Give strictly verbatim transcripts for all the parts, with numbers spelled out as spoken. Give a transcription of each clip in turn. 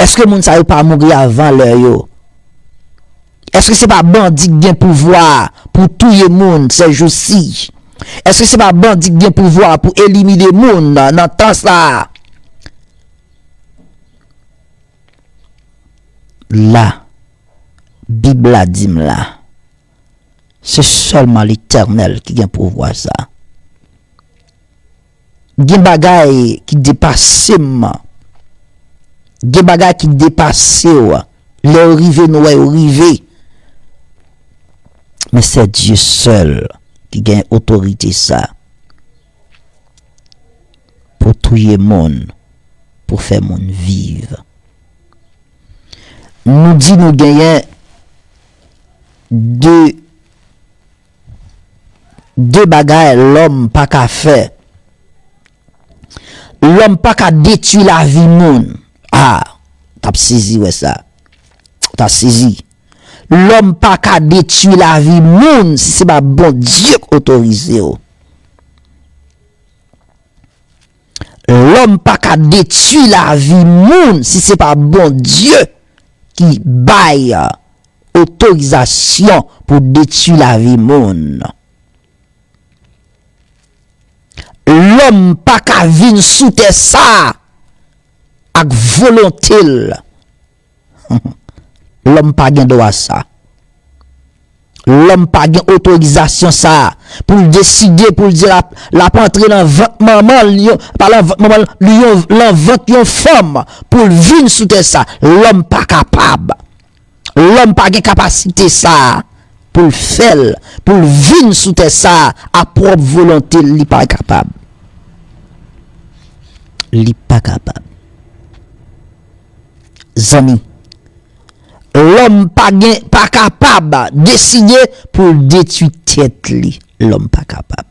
Èske moun sa yo pa mouri avan lè yo? Èske se pa bandi k gen pouvwa pou touye moun sèjousi? Èske se pa bandi k gen pouvwa pou elimine moun nan tan sa a? La, Bib la di m la, se sèlman Letènèl ki gen pouvwa sa. Gen bagay ki depase m. Gen bagay ki depase w. Lè yo rive, nou wè yo rive. Men se Dye sèl ki gen otorite sa pou touye moun, pou fè moun viv. Nou di nou genyen de, de bagay lòm pa ka fè. Lòm pa ka detwi lavi moun. A, w t ap sezi wè sa. W t ap sezi. Lòm pa ka detwi lavi moun si se pa Bondye k otorize w. Lòm pa ka detwi lavi moun si se pa Bondye ki bay otorizasyon pou detwi lavi moun. Lòm pa ka vin sou tè sa a ak volonte l. Lòm pa gen dwa sa. Lòm pa gen otorizasyon sa a pou l deside, pou l di l ap, l ap antre nan vant manman l, yon, pa nan vant manman l, li yon, nan vant yon fanm pou l vin sou tè sa. Lòm pa kapab. Lòm pa gen kapasite sa a pou l fè l, pou l vin sou tè sa a a pwòp volonte l, li pa kapab. Li pa kapab. Zanmi, lòm pa gen, pa kapab deside pou l detwi tèt li. Lòm pa kapab.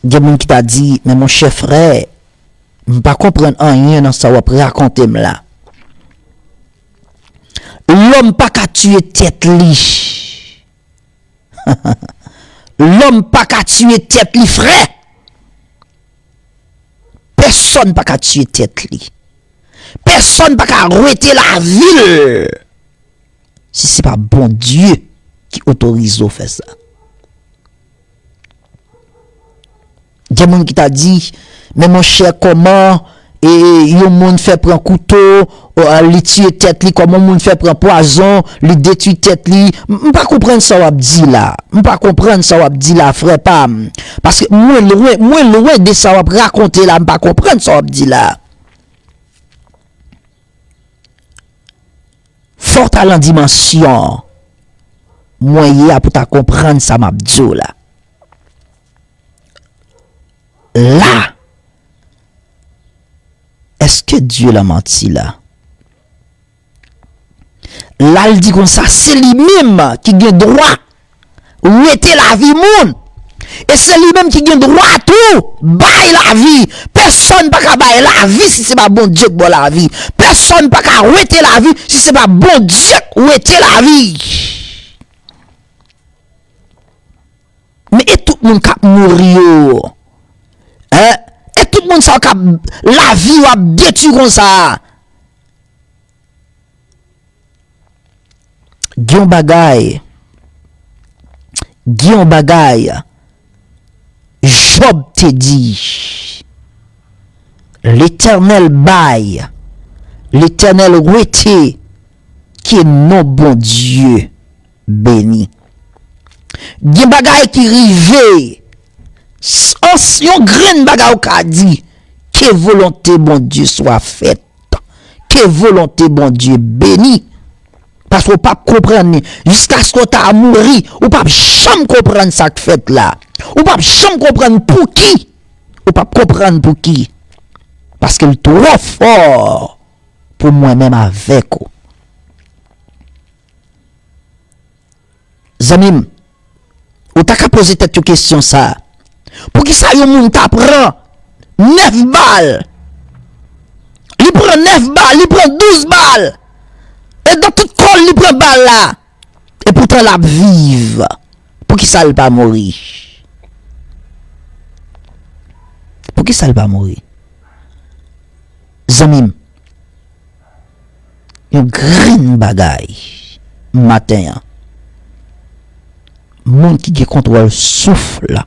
Gen moun ki ta di, men monchè frè, m pa konprann anyen nan sa w ap rakonte m la. Lòm pa ka tiye tèt li. Lòm pa ka tiye tèt li, frè. Pèsonn pa ka tiye tèt li. Pèsonn pa ka wete lavi l si se pa Bondye ki otorize w fè sa. Gen moun ki ta di, men monchè, kòman e, yon moun fè pran kouto, o, a, li tiye tèt li, kòman yon moun fè pran pwazon, li detwi tèt li. M, m pa konprann sa w ap di la. M pa konprann sa w ap di la, frè pa m. Paske mwen lwen, mwen lwen de sa w ap rakonte la, m pa konprann sa w ap di la. Fò w t al nan dimansyon mwen ye a pou w ta konprann sa m ap di w la. La, èske Dye lan manti la? La, l di konsa, se li menm ki gen dwa wete lavi moun. E se li menm ki gen dwa tou bay lavi. Pèsonn pa ka bay lavi si se pa Bondye k ba w lavi. Pèsonn pa ka wete lavi si se pa Bondye k wete lavi. Men e tout moun k ap mouri yo? Hein? E tout moun sa yo k ap, lavi yo ap detwi konsa? Gen yon bagay, gen yon bagay Jòb te di, Letènèl bay, Letènèl wete, ke non Bondye beni. Gen bagay ki rive, sans yon grenn bagay ou ka di, ke volonte Bondye swa fèt, ke volonte Bondye beni. Paske w p ap konprann li. Jiskaske w ta mouri, ou p ap janm konprann sa k fèt la. Ou p ap janm konprann pouki. Ou p ap konprann pouki. Paske l twò fò pou mwen menm avèk ou. Zanmi m, ou ta ka poze tèt ou kesyon sa a. Poukisa yon moun ta pran nèf bal? Li pran nèf bal, li pran douz bal. E nan tout kò l, li pran bal la. E poutan l ap viv. Poukisa l pa mouri? Poukisa l pa mouri? Zanmi m, yon grenn bagay maten an. Moun ki gen kontwòl souf la,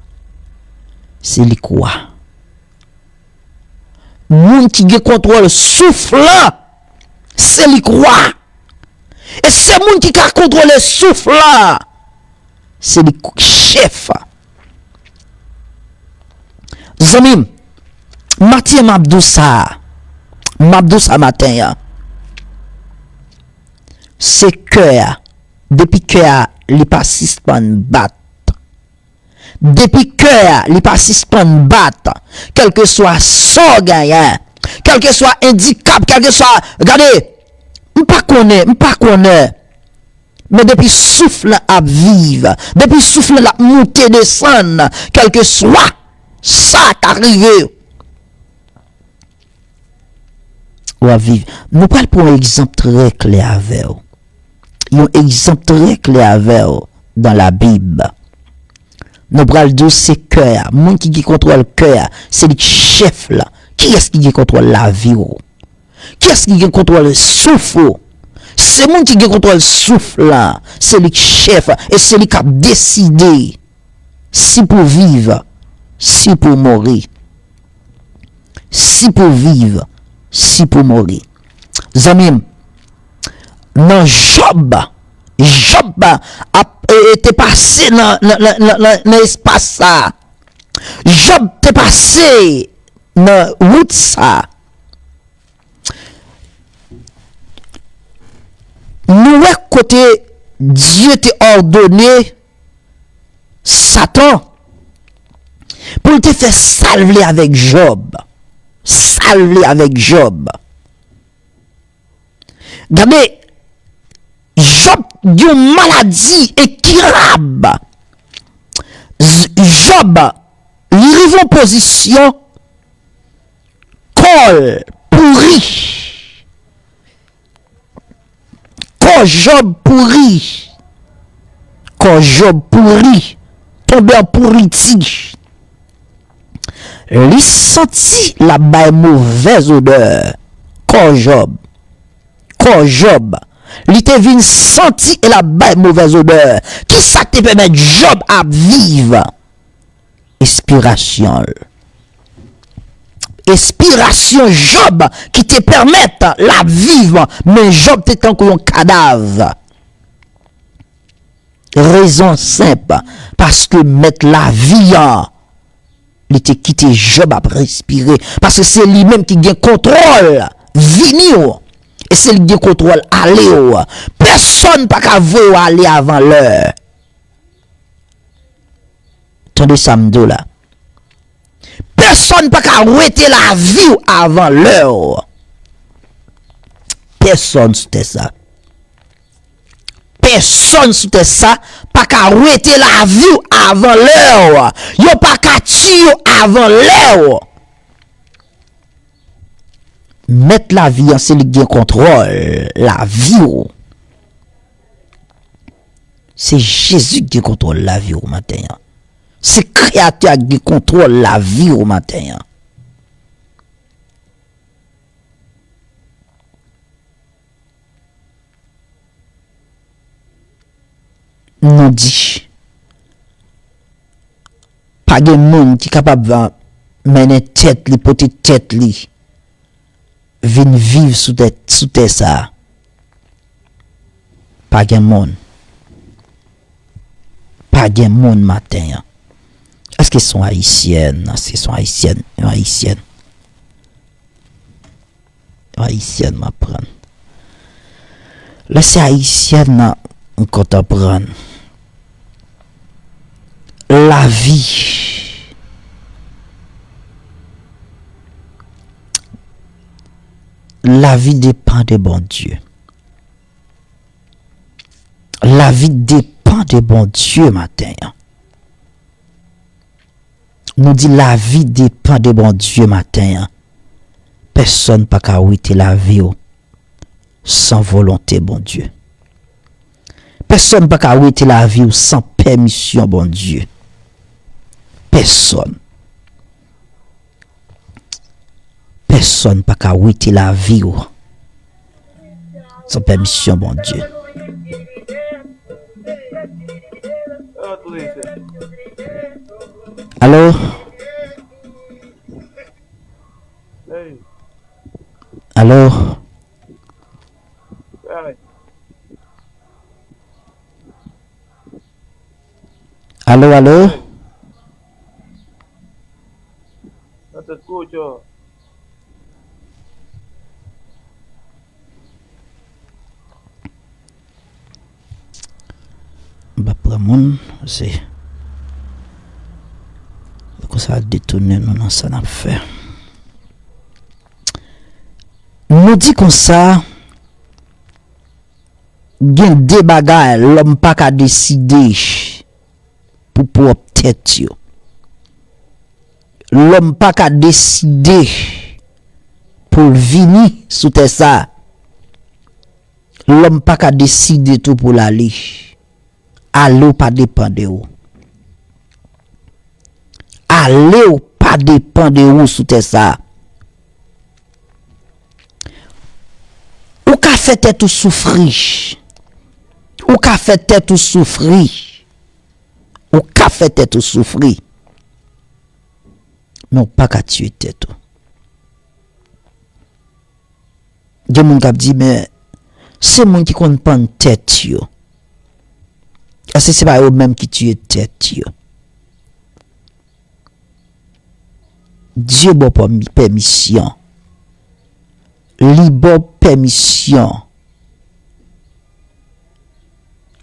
se li k wa. Moun ki gen kontwòl souf la, se li k wa. E se moun ki ka kontwole souf la, se li k chèf. Zanmi m, maten m ap di w sa, m ap di w sa maten an. Se kè a, depi kè a, li pa sispann bat. Depi kè a, li pa sispann bat, kèlkeswa sa w genyen, kèlkeswa endikap, kèlkeswa, gade, m pa konnen, m pa konnen. Men depi souf lan ap viv, depi souf lan ap moute desann, kèlkeswa sa k rive, w ap viv. Nou pral pran yon egzanp trè klè avè w. Yon egzanp trè klè avè w dan Labib. Nou pral di w se kè a. Moun ki gen kontwòl kè a, se li k chèf la. Kiyès ki gen kontwòl lavi w? Kiyès ki gen kontwòl souf ou? Se moun ki gen kontwòl souf la, se li k chèf, e se li k ap deside si pou viv, si pou mouri. Si pou viv, si pou mouri. Zanmi m, nan Jòb, Jòb ap, e, e, te pase nan, nan, nan, nan, nan, nan espas sa a. Jòb te pase nan wout sa a. Nou wè kote Dye te òdone Satan pou l te fè sa l vle avèk Jòb. Sa l vle avèk Jòb. Gade, Jòb gen yon maladi enkirab. Z-, Jòb, li rive yon pozisyon, kò l pouri. Kò Jòb pouri. Kò Jòb pouri. Tonbe an pouriti. Li santi l ap bay movèz odè. Kò Jòb. Kò Jòb. Li te vin santi e l ap bay movèz odè. Kisa k te pèmèt Jòb ap viv? Espirasyon l. Espirasyon Jòb ki te pèmèt l ap viv, men Jòb te tankou yon kadav. Rezon senp, paske mèt lavi an, li te kite Jòb ap respire, paske se li menm ki gen kontwòl vini w, e se li ki gen kontwòl ale w. Pèsonn pa ka voye w ale avan lè. Tande sa m di w la. Pèsonn pa ka wete lavi w avan lè w. Pèsonn sou tè sa. Pèsonn sou tè sa pa ka wete lavi w avan lè w. Yo pa ka tiye w avan lè w. Mèt lavi an, se li k gen kontwòl lavi w. Se Jezi ki gen kontwòl lavi w maten an. Se Kreyatè a ki gen kontwòl lavi w maten an. Nou di, pa gen moun ki kapab mennen tèt li, pote tèt li, vin viv sou tè, sou tè sa a. Pa gen moun. Pa gen moun maten an. Èske se yon Ayisyèn? Èske se yon Ayisyèn? Yon Ayisyèn? Yon Ayisyèn m ap pran. Lè se Ayisyèn nan, m kontan pran. Lavi. Lavi depann de Bondye. Lavi depann de Bondye maten an. Nou di lavi depann de Bondye maten an. Pèsonn pa ka wete lavi w san volonte Bondye. Pèsonn pa ka wete lavi w san pèmisyon Bondye. Pèsonn. pèsòn pa ka wete lavi w san pèmisyon Bondye. Alo? Alo? Alo, alo? M p ap pran moun, se, konsa detounen nou nan sa n ap fè. Nou di konsa, gen de bagay lòm pa ka deside pou pwòp tèt yo. Lòm pa ka deside pou l vini sou tè sa. Lòm pa ka deside tou pou l ale. Ale w pa depann de ou. Ale w pa depann de ou sou tè sa. Ou ka fè tèt ou soufri. Ou ka fè tèt ou soufri. Ou ka fè tèt ou soufri. Men ou pa ka tiye tèt ou. Gen moun k ap di, men se moun ki konn pann tèt yo. Èske se pa yo menm ki tiye tèt yo? Dye ba w pèmi-, pèmisyon. Li ba w pèmisyon.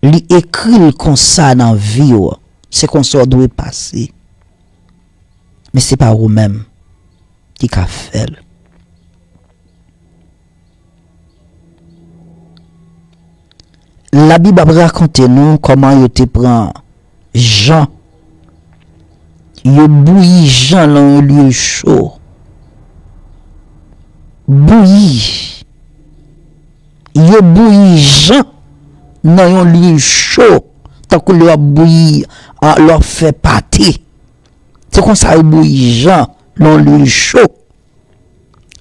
Li ekri l konsa nan vi w. Se konsa w dwe pase. Men se pa ou menm ki ka fè l. Labib ap rakonte nou kòman yo te pran Jan. Yo bouyi Jan nan yon lwil cho. Bouyi. Yo bouyi Jan nan yon lwil cho, tankou lè w ap bouyi, a, lè w ap fè pate. Se konsa yo bouyi Jan nan yon lwil cho.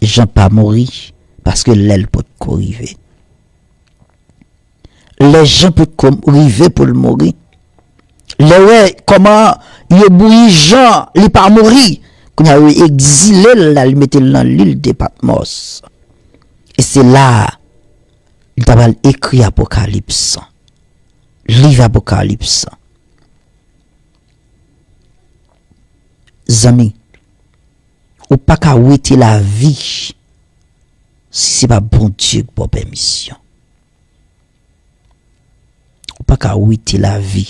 Jan pa mouri, paske lè l potko rive. Lè Jan potko rive pou l mouri, lè yo wè kòman yo bouyi Jan, li pa mouri, kounye a yo egzile l, la, li mete l nan lil de Patmòs. E se la a li ta pral ekri Apokalips, liv Apokalips. Zanmi, ou pa ka wete lavi si se pa Bondye k ba w pèmisyon. Ou pa ka wete lavi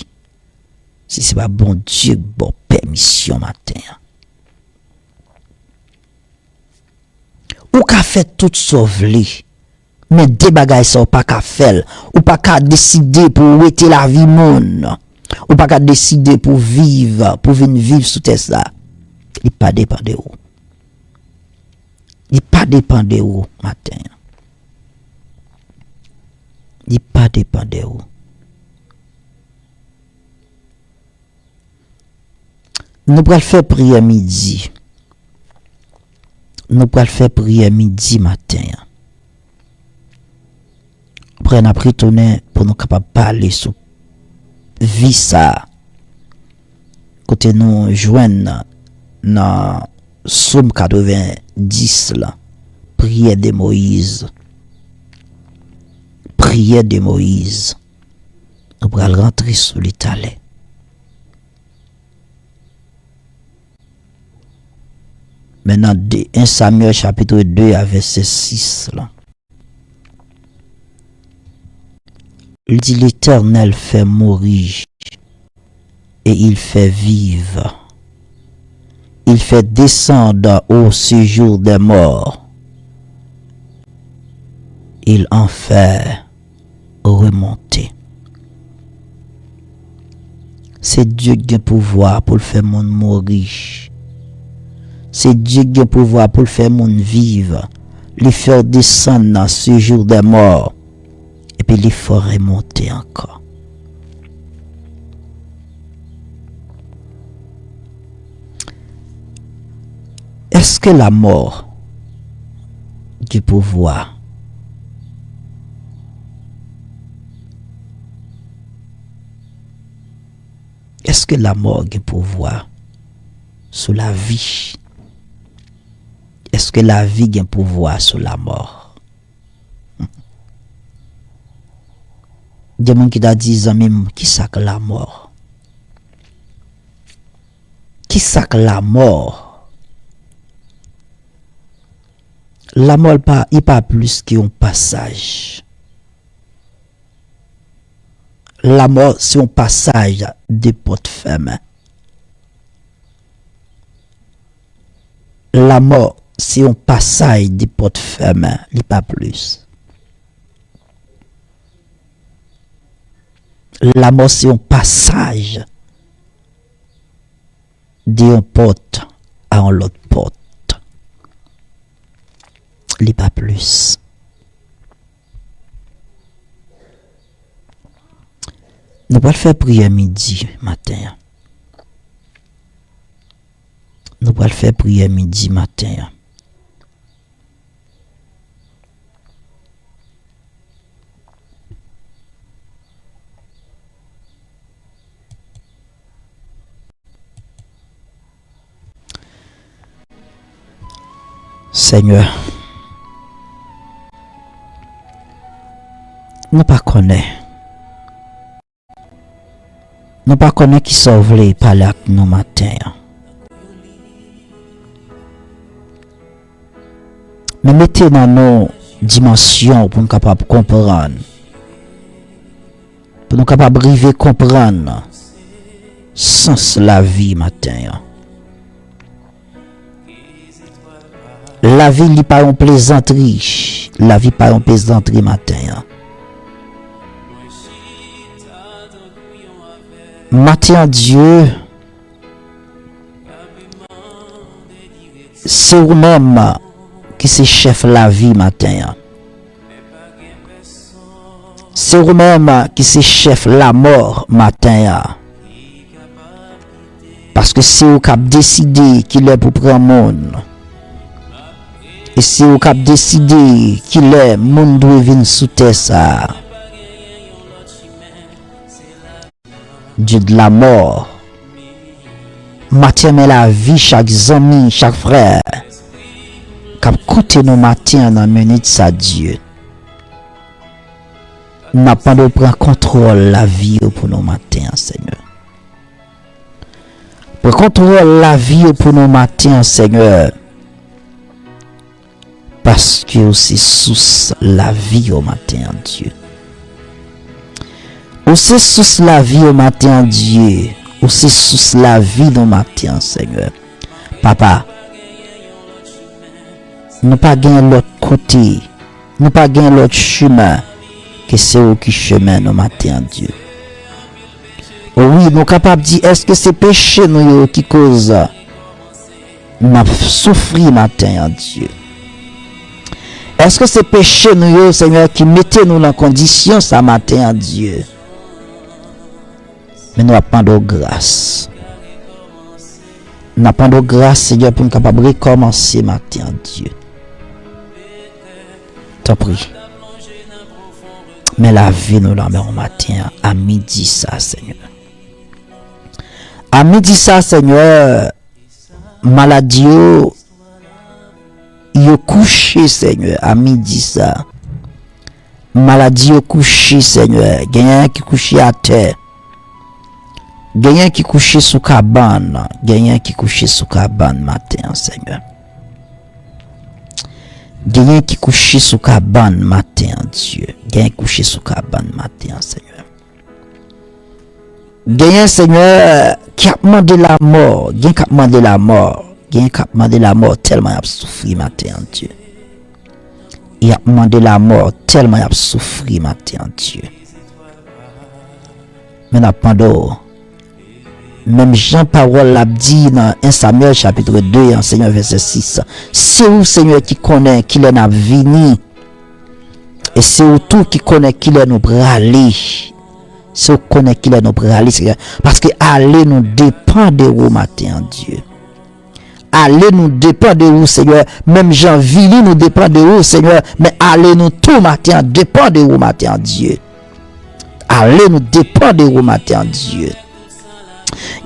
si se pa Bondye k ba w pèmisyon maten an. Ou ka fè tout sa w vle, men de bagay sa w pa ka fè l. Ou pa ka deside pou w wete lavi moun. Ou pa ka deside pou w viv, pou w vin viv sou tè sa. Li pa depann de ou. Li pa depann de ou maten an. Li pa depann de ou. Nou pral fè priyè midi. Nou pral fè priyè midi maten an. Apre, n ap retounen pou nou kapab pale sou vi sa a, kote nou jwenn nan, nan Sòm katrevenndis la, priyè de Moyiz. Priyè de Moyiz. Nou pral rantre sou li talè. Men nan de, en Samyèl chapit de a vèsè sis la. Li di, L'Éternel fait mourir et il fait vivre. Il fait descendre au séjour des morts. Il en fait remonter. Se Dye ki gen pouvwa pou l fè moun mouri. Se Dye ki gen pouvwa pou l fè moun viv. Li fè w desann nan séjour des morts. Epi li fè w remonte ankò. Èske lamò gen pouvwa? Èske lamò gen pouvwa sou lavi? Èske lavi gen pouvwa sou lamò? Gen moun ki ta di, "Zanmi m, ki sa k lamò? Ki sa k lamò?" Lamò pa, li pa plis ke yon pasaj. Lamò se yon pasaj de pòt fèmen. Lamò se yon pasaj de pòt fèmen, li pa plis. Lamò se yon pasaj de yon pòt a yon lòt pòt. Li pa plis. Nou pral fè priyè midi maten an. Nou pral fè priyè midi maten an. Senyè, nou pa konnen. Nou pa konnen kisa w vle pale ak nou maten an. Men mete nan nou dimansyon pou n kapab konprann. Pou nou kapab rive konprann sans lavi maten an. Lavi, li pa yon plezantri. Lavi pa yon plezantri maten an. Maten an, Dye, se ou menm ki se chèf lavi maten an. Se ou menm ki se chèf lamò maten an. Paske se ou k ap deside kilè pou pran moun. E se ou k ap deside kilè moun dwe vin sou tè sa a. Dye de la mò. Maten an, men lavi chak zanmi, chak frè k ap koute nou maten an nan minit sa, Dye. N ap mande w pran kontwòl lavi yo pou nou maten an, Senyè. Pran kontwòl lavi yo pou nou maten an, Senyè. Paske ou se sous lavi yo maten an, Dye. Ou se sous lavi yo maten an, Dye. Ou se sous lavi nou maten an, Senyè. Papa, nou pa gen lòt kote, nou pa gen lòt chemen ke se ou ki chemen nou maten an, Dye. Wi, nou kapab di, èske se peche nou yo ki koz n ap soufri maten an, Dye? Èske se peche nou yo, Senyè, ki mete nou nan kondisyon sa maten an, Dye? Men nou ap mande w gras. N ap mande w gras, Senyè, pou n kapab rekòmanse maten an, Dye. Tanpri. Men lavi nou nan men w maten an, a midi sa, Senyè. A midi sa, Senyè, malad yo, yo kouche, Senyè, a midi sa. Malad yo kouche, Senyè. Genyen ki kouche atè. Genyen ki kouche sou kabann. Genyen ki kouche sou kabann maten an, Senyè. Genyen ki kouche sou kabann maten an, Dye. Genyen ki kouche sou kabann maten an, Senyè. Genyen, Senyè, ki ap mande lamò. Gen k ap mande lamò. Gen k ap mande lamò tèlman y ap soufri maten an, Dye. Y ap mande lamò tèlman y ap soufri maten an, Dye. Men n ap mande w, menm jan pawòl la ap di nan en Samyèl chapit de an, Senyè, vèsè sis, se ou, Senyè, ki konnen kilè n ap vini. E se ou tou ki konnen kilè nou prale. Se ou ki konnen kilè nou prale, Senyè. Paske ale nou depann de ou maten an, Dye. Ale nou depann de ou, Senyè. Menm jan vini nou depann de ou, Senyè. Men ale nou tou maten an depann de ou, maten an, Dye. Ale nou depann de ou, maten an, Dye.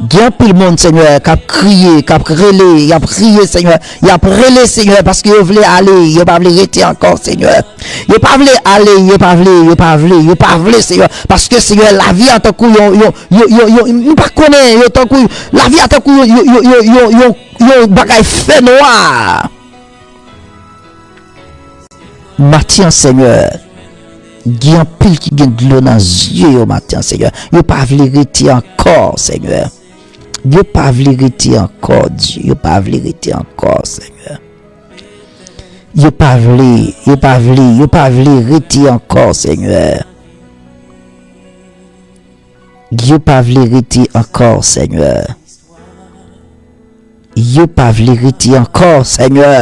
Gen anpil moun, Senyè, k ap kriye, k ap rele, y ap kriye, Senyè. Y ap rele, Senyè, paske yo vle ale, yo pa vle rete ankò, Senyè. Yo pa vle ale, yo pa vle, yo pa vle, yo pa vle, Senyè. Paske, Senyè, lavi a tankou yon, yon, yon, yon, yon, nou pa konnen, yo tankou, lavi a tankou yon, yon, yon, yon, yon, yon, yon bagay fènwa. Maten an, Senyè, gen anpil ki gen dlo nan zye yo maten an, Senyè. Yo pa vle rete ankò, Senyè. Yo pa vle rete ankò, Dye. Yo pa vle rete ankò, Senyè. Yo pa vle, yo pa vle, yo pa vle rete ankò, Senyè. Yo pa vle rete ankò, Senyè. Yo pa vle rete ankò, Senyè.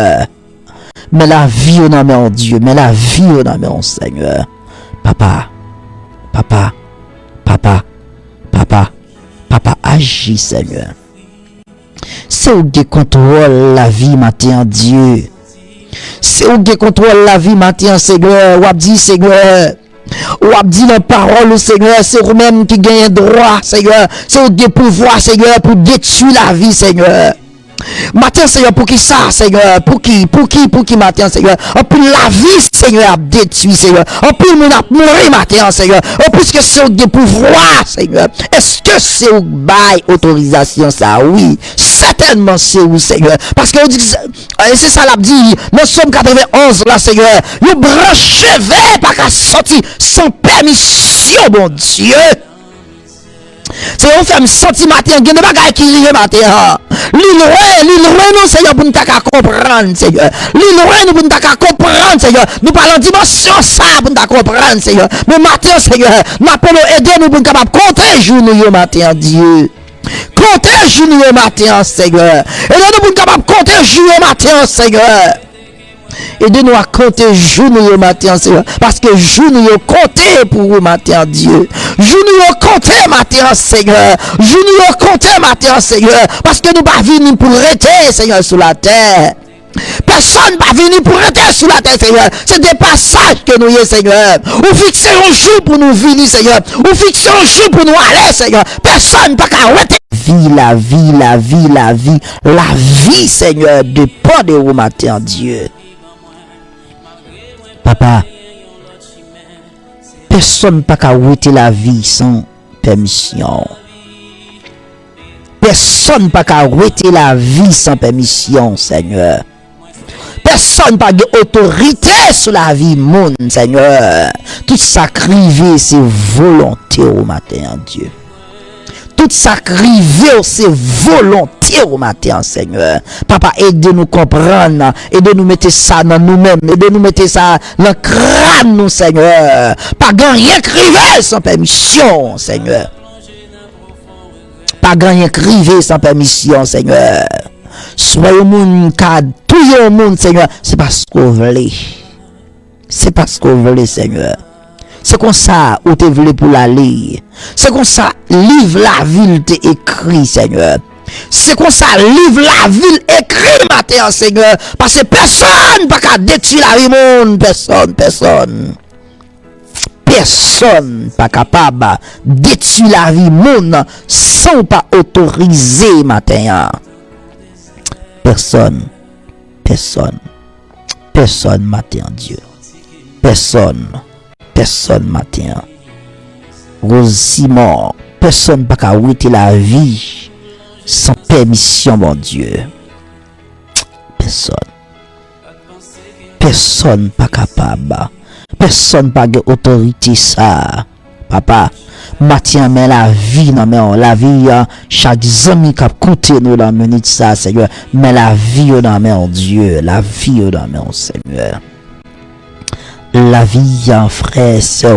Men lavi yo nan men w, Dye. Men lavi yo nan men w, Senyè. Papa, papa, papa, papa, papa, aji, Senyè. Se ou ki gen kontwòl lavi maten an, Dye. Se ou ki gen kontwòl lavi maten an, Senyè. W ap di, Senyè, w ap di nan pawòl ou, Senyè, se ou menm ki genyen dwa, Senyè. Se ou ki gen pouvwa, Senyè, pou detwi lavi, Senyè. Maten an, Senyè, poukisa, Senyè? Pouki, pouki, pouki maten an, Senyè? Anpil lavi, Senyè, ap detwi, Senyè. Anpil moun ap mouri maten an, Senyè. O, piske se ou ki gen pouvwa, Senyè. Èske se ou k bay otorizasyon sa a? Wi, sètènman se ou, Senyè. Paske ou di, e se sa l ap di nan Sòm katrevenn onz la, Senyè. Yon branch cheve pa ka sòti san pèmisyon Bondye. Se ou fè m santi maten an, gen de bagay ki rive maten an. Li lwen, li lwen nou, Senyè, pou n ta ka konprann, Senyè. Li lwen nou pou n ta ka konprann, Senyè. Nou pa nan dimansyon sa a pou n ta konprann, Senyè. Men maten an, Senyè, n apele w ede nou pou n kapab konte jou nou yo maten an, Dye. Konte jou nou yo maten an, Senyè. Ede nou pou n kapab konte jou yo maten an, Senyè. Ede nou a konte jou nou yo maten an, Senyè. Paske jou nou yo konte pou ou maten an, Dye. Jou nou yo konte maten an, Senyè. Jou nou yo konte maten an, Senyè. Paske nou pa vini pou rete, Senyè, sou latè. Pèsonn pa vini pou rete sou latè, Senyè. Se de pasaj ke nou ye, Senyè. Ou fikse yon jou pou nou vini, Senyè. Ou fikse yon jou pou nou ale, Senyè. Pèsonn pa ka rete. Vi, lavi, lavi, lavi, lavi, Senyè, depann de ou maten an, Dye. Papa, pèsonn pa ka wete lavi san pèmisyon. Pèsonn pa ka wete lavi san pèmisyon, Senyè. Pèsonn pa gen otorite sou lavi moun, Senyè. Tout sa k rive, se volonte ou maten an, Dye. Tout sa k rive w, se volonte w maten an, Senyè. Papa, ede nou konprann, ede nou mete sa nan nou menm, ede nou mete sa nan kràn nou, Senyè. Pa gen anyen k rive san pèmisyon, Senyè. Pa gen anyen k rive san pèmisyon, Senyè. Swa yon moun ka touye yon moun, Senyè, se paske w vle. Se paske w vle, Senyè. Se konsa ou te vle pou l ale. Se konsa liv lavi l te ekri, Senyè. Se konsa liv lavi l ekri maten an, Senyè. Paske pèsonn pa ka detwi lavi moun. Pèsonn, pèsonn. Pèsonn pa kapab detwi lavi moun san w pa otorize maten an. Pèsonn, pèsonn, pèsonn maten an, Dye. Pèsonn, pèsonn maten an. Rosimon, pèsonn pa ka wete lavi san pèmisyon Bondye. Pèsonn. Pèsonn pa kapab. Pèsonn pa gen otorite sa a. Papa, maten an, men lavi nan men w. Lavi a chak zanmi k ap koute nou nan minit sa a, Senyè. Men lavi yo nan men w, Dye. Lavi yo nan men w, Senyè. Lavi a frè, sè,